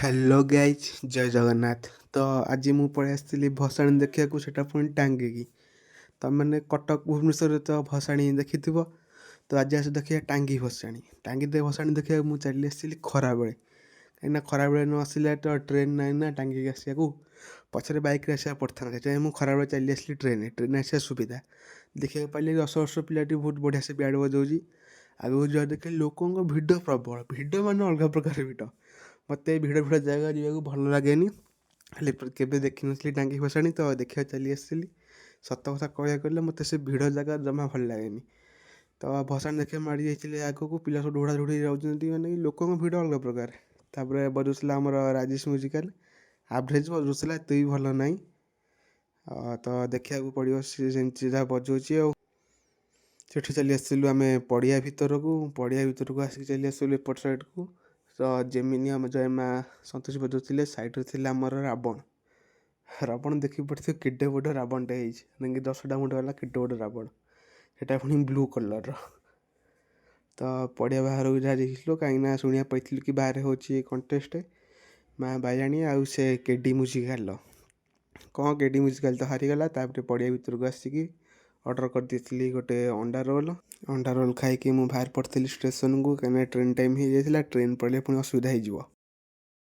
Hello guys, ଜୟ ଜଗନ୍ନାଥ। ତ ଆଜି ମୁଁ ପଳେଇ ଆସିଥିଲି ଭସାଣି ଦେଖିବାକୁ, ସେଇଟା ପୁଣି ଟାଙ୍ଗିକି। ତମେମାନେ କଟକ ଭୁବନେଶ୍ୱରରେ ତ ଭସାଣି ଦେଖିଥିବ, ତ ଆଜି ଆସି ଦେଖିବା ଟାଙ୍ଗି ଭସାଣି। ଟାଙ୍ଗି ଭସାଣି ଦେଖିବାକୁ ମୁଁ ଚାଲି ଆସିଥିଲି ଖରାବେଳେ, କାହିଁକିନା ଖରାବେଳେ ନ ଆସିଲେ ତ ଟ୍ରେନ୍ ନାହିଁ ନା ଟାଙ୍ଗିକି ଆସିବାକୁ, ପଛରେ ବାଇକ୍ରେ ଆସିବାକୁ ପଡ଼ିଥାନ୍ତା। ସେଥିପାଇଁ ମୁଁ ଖରାବେଳେ ଚାଲି ଆସିଲି ଟ୍ରେନ୍ରେ। ଟ୍ରେନ୍ରେ ଆସିବା ସୁବିଧା। ଦେଖିବାକୁ ପାଇଲି 10 ବର୍ଷ ପିଲାଟି ବହୁତ ବଢ଼ିଆ ସେ ବ୍ୟାଣ୍ଡ ବଜାଉଛି। ଆଗକୁ ଯିବା, ଦେଖିଲି ଲୋକଙ୍କ ଭିଡ଼ ପ୍ରବଳ, ଭିଡ଼ ମାନେ ଅଲଗା ପ୍ରକାର ଭିଡ଼। ମୋତେ ଭିଡ଼ ଭିଡ଼ ଜାଗା ଯିବାକୁ ଭଲ ଲାଗେନି, ହେଲେ କେବେ ଦେଖିନଥିଲି ଟାଙ୍ଗି ଭସାଣି, ତ ଦେଖିବାକୁ ଚାଲି ଆସିଥିଲି। ସତ କଥା କହିବାକୁ ଗଲେ ମୋତେ ସେ ଭିଡ଼ ଜାଗା ଜମା ଭଲ ଲାଗେନି। ତ ଭସାଣି ଦେଖିବାକୁ ମାଡ଼ି ଯାଇଥିଲି ଆଗକୁ। ପିଲା ସବୁ ଢୋଳା ଢୋଳି ଯାଉଛନ୍ତି, ମାନେ ଲୋକଙ୍କ ଭିଡ଼ ଅଲଗା ପ୍ରକାର। ତା'ପରେ ବଜାଉଥିଲା ଆମର ରାଜେଶ ମ୍ୟୁଜିକାଲ୍, ଆଭରେଜ୍ ବଜାଉଥିଲା, ଏତେ ବି ଭଲ ନାହିଁ। ତ ଦେଖିବାକୁ ପଡ଼ିବ, ସିଏ ଯେମିତି ଯାହା ବଜାଉଛି। ଆଉ ସେଠୁ ଚାଲି ଆସିଲୁ ଆମେ ପଡ଼ିଆ ଭିତରକୁ। ପଡ଼ିଆ ଭିତରକୁ ଆସିକି ଚାଲି ଆସିଲୁ ଏପଟ ସାଇଡ଼୍କୁ। ତ ଜେମିନି ଆମ ଜୟ ମା ସନ୍ତୋଷୀ ବଜାଉଥିଲେ। ସାଇଡ଼୍ରେ ଥିଲା ଆମର ରାବଣ। ରାବଣ ଦେଖି ପାରୁଥିବେ, କେଡ଼େ ବଡ଼ ରାବଣଟେ ହେଇଛି, ମାନେ 10ଟା ମୁଣ୍ଡ ବାଲା କେଡ଼େ ବଡ଼ ରାବଣ, ସେଇଟା ପୁଣି ବ୍ଲୁ କଲର୍ର। ତ ପଡ଼ିଆ ବାହାରକୁ ଯାହା ଯାଇଥିଲୁ, କାହିଁକିନା ଶୁଣିବାକୁ ପାଇଥିଲୁ କି ବାହାରେ ହେଉଛି କଣ୍ଟେଷ୍ଟ ମା ବାୟାଣୀ ଆଉ ସେ କେଡ଼ି ମ୍ୟୁଜିକାଲ୍ର। କ'ଣ କେଡ଼ି ମ୍ୟୁଜିକାଲ୍ ତ ହାରିଗଲା। ତା'ପରେ ପଡ଼ିଆ ଭିତରକୁ ଆସିକି ଅର୍ଡ଼ର୍ କରିଦେଇଥିଲି ଗୋଟେ ଅଣ୍ଡା ରୋଲ୍। ଅଣ୍ଡା ରୋଲ୍ ଖାଇକି ମୁଁ ବାହାରି ପଡ଼ିଥିଲି ଷ୍ଟେସନକୁ, କାହିଁକିନା ଟ୍ରେନ୍ ଟାଇମ୍ ହେଇଯାଇଥିଲା। ଟ୍ରେନ୍ ପଳେଇଲେ ପୁଣି ଅସୁବିଧା ହେଇଯିବ।